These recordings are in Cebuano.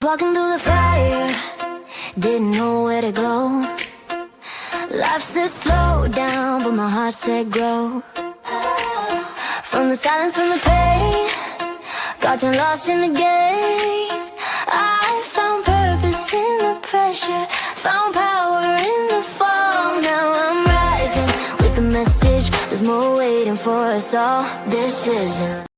Walking through the fire, didn't know where to go. Life said slow down, but my heart said grow. From the silence, from the pain, got turned lost in the game. I found purpose in the pressure, found power in the fall. Now I'm rising with the message, there's more waiting for us all. This isn't.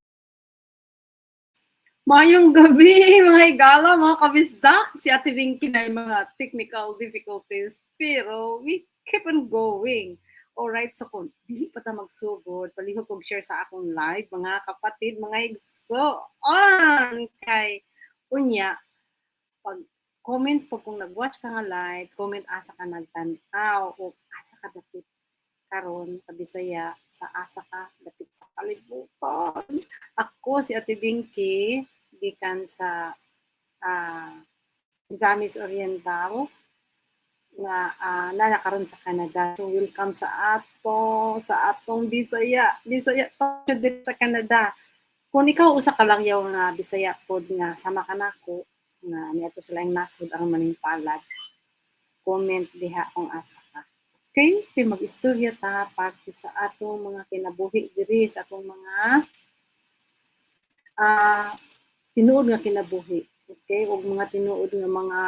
Maayong gabi, mga higala, mga kabisdak. Si Ate Vinky na yung mga technical difficulties. Pero we keep on going. Alright, so kung dili pa ta magsugod, palihog kog share sa akong live, mga kapatid, mga igsoon. Kay, unya, pag comment po kung nag-watch ka nga live, comment asa ka nagtan-aw o asa ka dapit karon sa Bisaya, sa asa ka dapit sa kalibutan. Ako si Ate Binky, gikan sa Misamis Oriental nga naa karon sa Canada. So welcome sa atong Bisaya, Bisaya to dito sa Canada. Kung ikaw usa ka langyaw nga Bisaya pod nga sama ka nako nga niadto sa laing nasod ang manimpalad, comment diha kung asa ka. Okay, kay mag-istorya ta parte sa atong mga kinabuhi diri sa atong mga tinuod nga kinabuhi. Okay, ug mga tinuod nga mga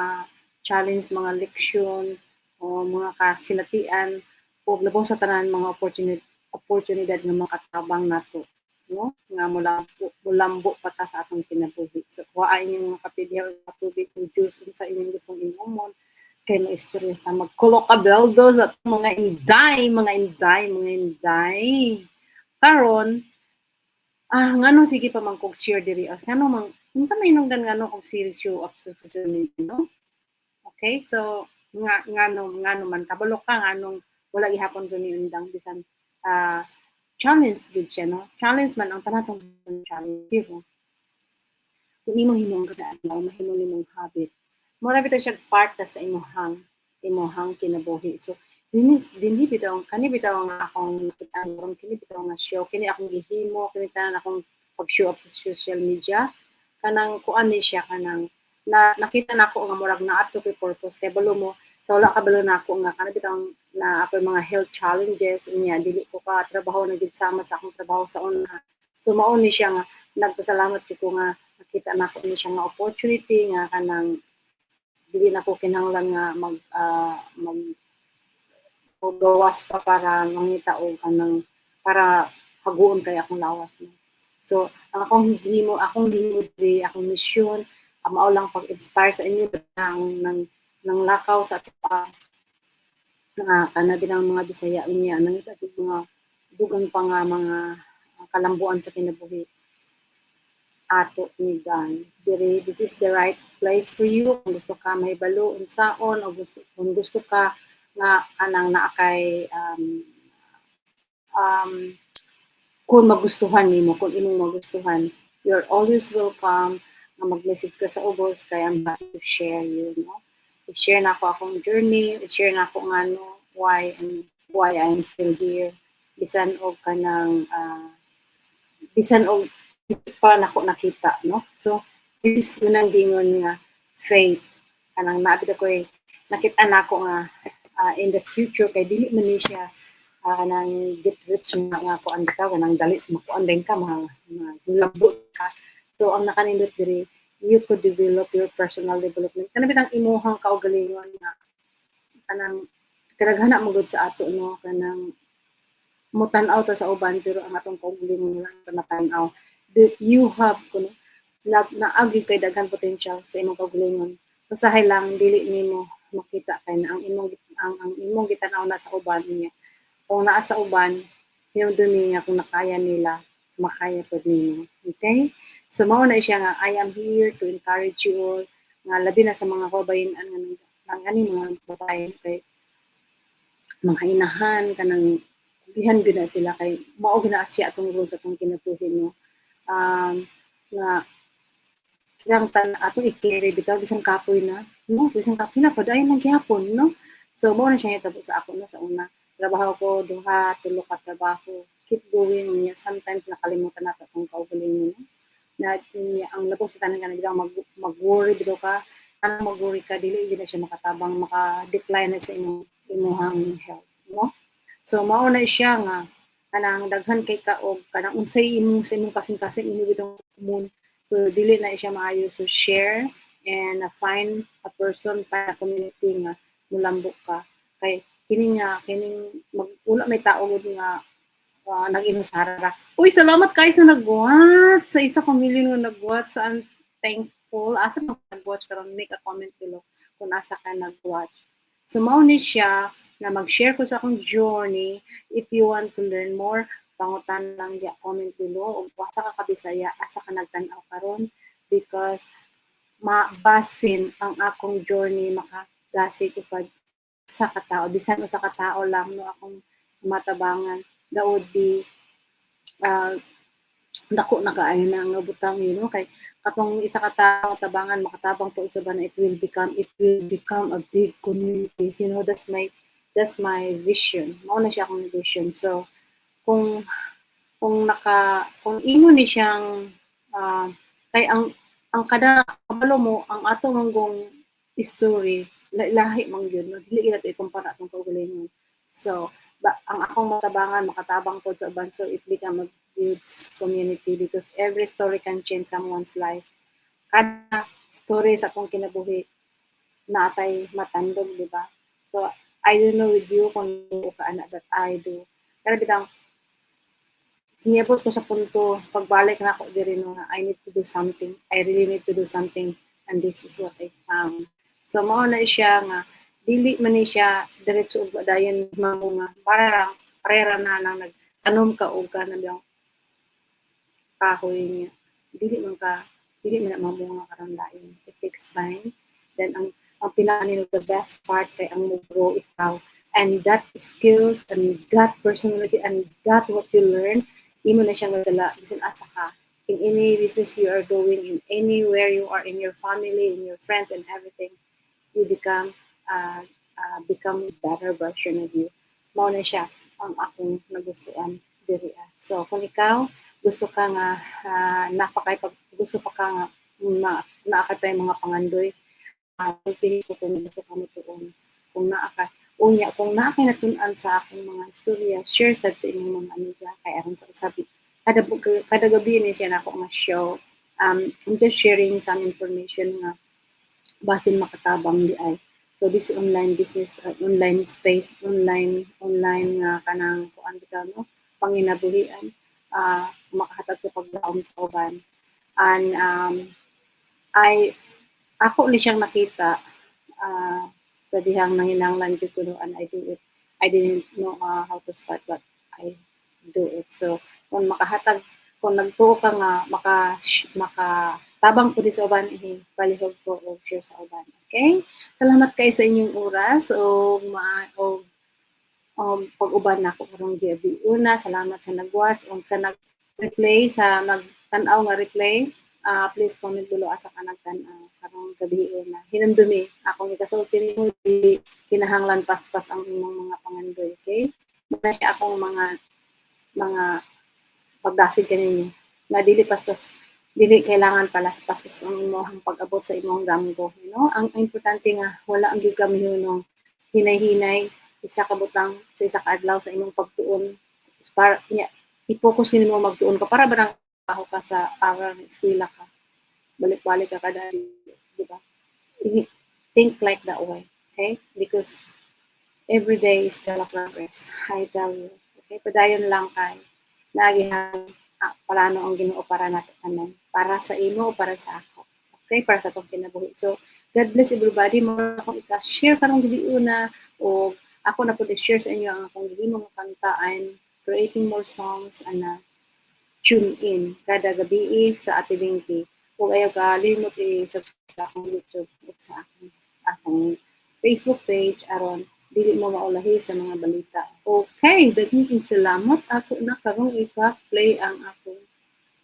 challenge, mga leksyon o mga kasinatian ug labaw sa tanan mga opportunidad nga makatabang nato, no, nga mulambo mulambo pa ta sa atong kinabuhi. So kuhaa inyong mga kape diha o mga tubig o juice, unsa inyong gustong inumon, kay maistorya ta, magkulokabeldo sa atong mga inday, mga inday, mga inday. Karon, ngano sige pa man kog share diri, ngano man unsa may hinungdan ngano kog series show up sa social media, no? Okay, so nga ngano man kabalo ka nganong wala gihapon ko ni undang bisan challenge gid siya, no? Challenge man ang tanan tong challenge, pero kung imong himuon kada adlaw, mahimo nimong habit. Mura bitaw siya part na sa imuhang kinabuhi. So dinhi bitaw kani bitaw nga akong nakitaan karon, kini bitaw nga show, kini akong gihimo, kini tanan akong pag-show up sa social media, kanang kuan ni siya, kanang na nakita nako nga murag naa to koy purpose, kay balo mo sa wala kabalo nako nga kana bitaw na ako'y mga health challenges niya, dili ko ka trabaho na gid sama sa akong trabaho sa una. So mao ni siya nga nagpasalamat jud ko nga nakita nako ni siya nga opportunity nga kanang dili na ko kinahanglan nga mag og gawas pa para mangita og kanang para haguon kay akong lawas, no? So ang akong gihimo diri, akong misyon, mao lang pag-inspire sa inyo ng lakaw sa pa nga kana din ang mga Bisaya unya nangita og mga dugang pa nga mga kalambuan sa kinabuhi ato ni Dan. Diri, this is the right place for you kung gusto ka mahibalo unsaon o gusto kung gusto ka nga kanang naa kay kung magustuhan nimo, kung imong magustuhan, you're always welcome nga mag-message ka sa ubos kay I'm happy to share you, no? I-share na ako akong journey, i-share na ako ngano, why and why I'm still here. Bisan og kanang bisan og di pa nako nakita, no? So this is yun ang giingon nga faith. Kanang naa bitaw ko'y nakita nako nga in the future, kay dili man ni siya kanang get rich nga kuan bitaw, kanang dali makuan din ka, mga lambot ka. So ang nakanindot diri, you could develop your personal development. Kana bitang imuhang kaugalingon nga kanang kadaghan man gud sa ato, no, kanang mutan-aw ta sa uban pero ang atong kaugalingon wala pa natan-aw. You have kuno naagi kay daghan potential sa imong kaugalingon. Usahay lang dili nimo makita kay na ang imong gitan-aw na sa uban niya. Kung naa sa uban, hinumdumi nga kung nakaya nila, makaya pod nimo. Okay? So mao na siya nga I am here to encourage you all nga labi na sa mga kababayen-an nga nang ani mga babae kay mga inahan, kanang gihan gyud na sila kay mao gyud na siya atong role sa atong kinabuhi, no, nga kilang tan atong i-carry bitaw bisan kapoy na, no, bisan kapoy na, padayon lang gihapon, no? So mao na siya hitabo sa ako, no. Sa una, trabaho ko duha, tulo ka trabaho, keep going niya. Sometimes nakalimutan nato atong kaugalingon, no? Na niya, ang labaw sa tanan ka mag mag-worry bitaw ka, kanang mag-worry ka, dili gyud na siya makatabang, maka-decline na sa imong imuhang health, no? So mao na siya nga kanang daghan kay ka og kanang unsay imong sa imong kasing-kasing, imo bitong mun, so dili na siya maayo. So share and find a person, find a community nga mulambok ka, kay kini nga kining mag wala may tao gud nga nag-inusara. Uy, salamat kayo sa nag-watch, sa isa ka million nga nag-watch. I'm thankful. Asa man nag-watch karon? Make a comment below kung asa ka nag-watch. So mao ni siya na mag-share ko sa akong journey. If you want to learn more, pangutan lang diya, comment below. Ug asa ka kabisaya, asa ka nagtan-aw karon, because mabasin ang akong journey makadasig upad sa katao, bisan usa ka tao lang, no, akong matabangan, that would be dako na kaayo na nga butang kay katong isa ka tawo tabangan, makatabang po isa ba na, it will become a big community. That's my vision. Mao na siya akong vision. So kung naka kung imo ni siyang kay ang kada kabalo mo ang ato manggong story, lahi man gyud, no? Dili gyud nato ikumpara atong kaugalingon. So ba, ang akong matabangan, makatabang pod sa uban. So it become a huge community because every story can change someone's life. Kada story sa akong kinabuhi, naatay matandog, di ba? So I don't know with you kung ka ana, that I do. Pero bitang siniabot ko sa punto pagbalik na ako diri, no, nga I need to do something. I really need to do something and this is what I found. So mao na siya nga dili man ni siya diretso ug dayon mamunga, para lang parera na lang nagtanom ka og kana biyang kahoy niya, dili man na mamunga karon lain. It takes time. Then ang pinaka the best part kay ang mo grow ikaw and that skills and that personality and that what you learn, imo na siyang madala bisan asa ka, in any business you are doing, in anywhere you are, in your family, in your friends and everything. You become better version of you. Mao na siya ang akong nagustuhan diri ah. So kung ikaw gusto ka nga napakay pag gusto pa ka nga na naa ka pay mga pangandoy, ko kung gusto ka mo tuon, kung naa ka unya, kung naa kay natun-an sa akong mga istorya, share sad sa inyong mga amiga, kay aron sa usab kada gabi ni siya nako nga show. I'm just sharing some information nga basin makatabang di ay. So this online business, online space, online nga kanang kuan bitaw, no, panginabuhian, makahatag sa paglaom sa uban. And I ako ni siyang nakita sa dihang nanginahanglan jud ko, no, and I do it. I didn't know how to start, but I do it. So kung makahatag, kung nagtuo ka nga maka tabang po di sa uban, eh, palihog ko og share sa uban. Okay? Salamat kay sa inyong oras o ma og pag-uban nako karong gabi. Una, salamat sa nag-watch o sa nag-replay, sa nagtan-aw nga replay. Please comment below asa ka nagtan-aw karong gabi una. Hinumdumi, akong ikasulti nimo, di kinahanglan paspas ang imong mga pangandoy, okay? Muna siya akong mga pagdasig kaninyo na dili paspas, dili kailangan palaspas ang imong pag-abot sa imong damgo. Ang importante nga wala ang gyud ka mihunong, hinay-hinay, isa ka butang sa isa ka adlaw sa imong pagtuon para nya i-focus nimo magtuon ka, para ba nang ako ka sa aral, eskwela ka, balik-balik ka kada, di ba? Think like that way, okay? Because every day is still a progress, I tell you. Okay, padayon lang kay naagihan plano ang Ginoo para nato tanan, para sa imo, para sa ako. Okay, para sa atong kinabuhi. So, God bless everybody. Mo akong ika-share karong gabi una o ako na pud i-share sa inyo ang akong gihimo nga kanta. I'm creating more songs and tune in kada gabi sa Ate Binky. Ug ayaw ka limot i-subscribe sa akong YouTube ug sa akong Facebook page aron dili mo maulahi sa mga balita. Okay, daghang salamat. Ako na karong ipa-play ang akong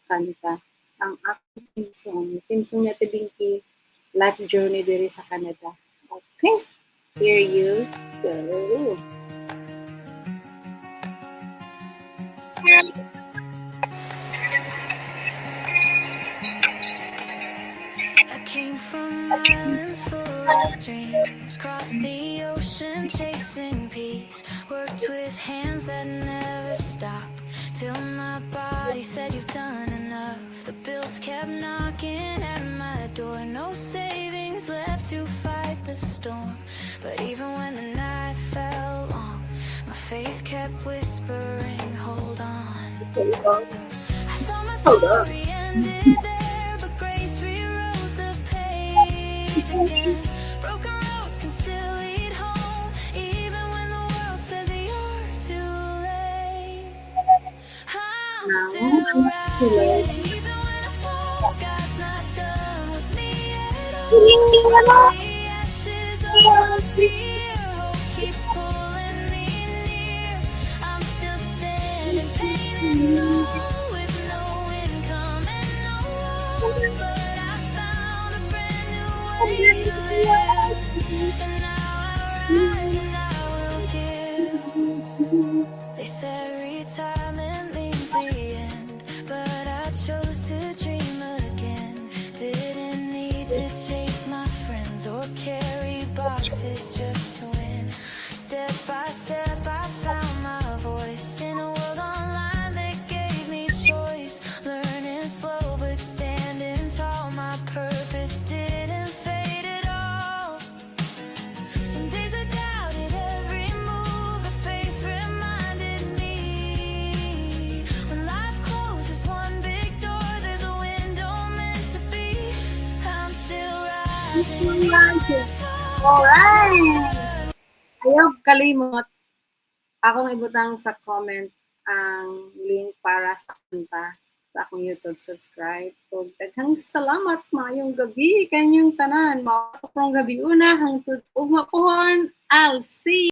kanta, ang akong theme song. Theme song ni Ate Binky, Life Journey diri sa Canada. Okay, here you go. from islands full of dreams, crossed the ocean chasing peace, worked with hands that never stop, till my body said, "You've done enough." The bills kept knocking at my door, no savings left to fight the storm. But even when the night felt long, my faith kept whispering, "Hold on." I thought my Hold on. Story ended there, but grace rewrote the page again. Broken roads can still lead home, even when the world says you're too late. I'm Now, still rising, even when I fall. God's not done with me at all. From the ashes of my fear, hope keeps pulling me near. I'm still standing, pain and all, with no income and no walls, but I found a brand new way to live. And now I rise and I will give. They said retirement means the end, but I chose to dream again. Didn't need to chase my friends or carry boxes just to win. Step by step, I found my voice in a world online that gave me choice. Learning slow but standing tall. My purpose didn't fade at all. Some days I doubted every move, but faith reminded me. When life closes one big door, there's a window meant to be. I'm still rising, even when I fall. Alright! Ayaw kalimot, akong ibutang sa comment ang link para sa kanta sa akong YouTube, subscribe. Ug daghang salamat, maayong gabi kanyong tanan. Maayong gabi una hangtod ugma pohon. I'll see.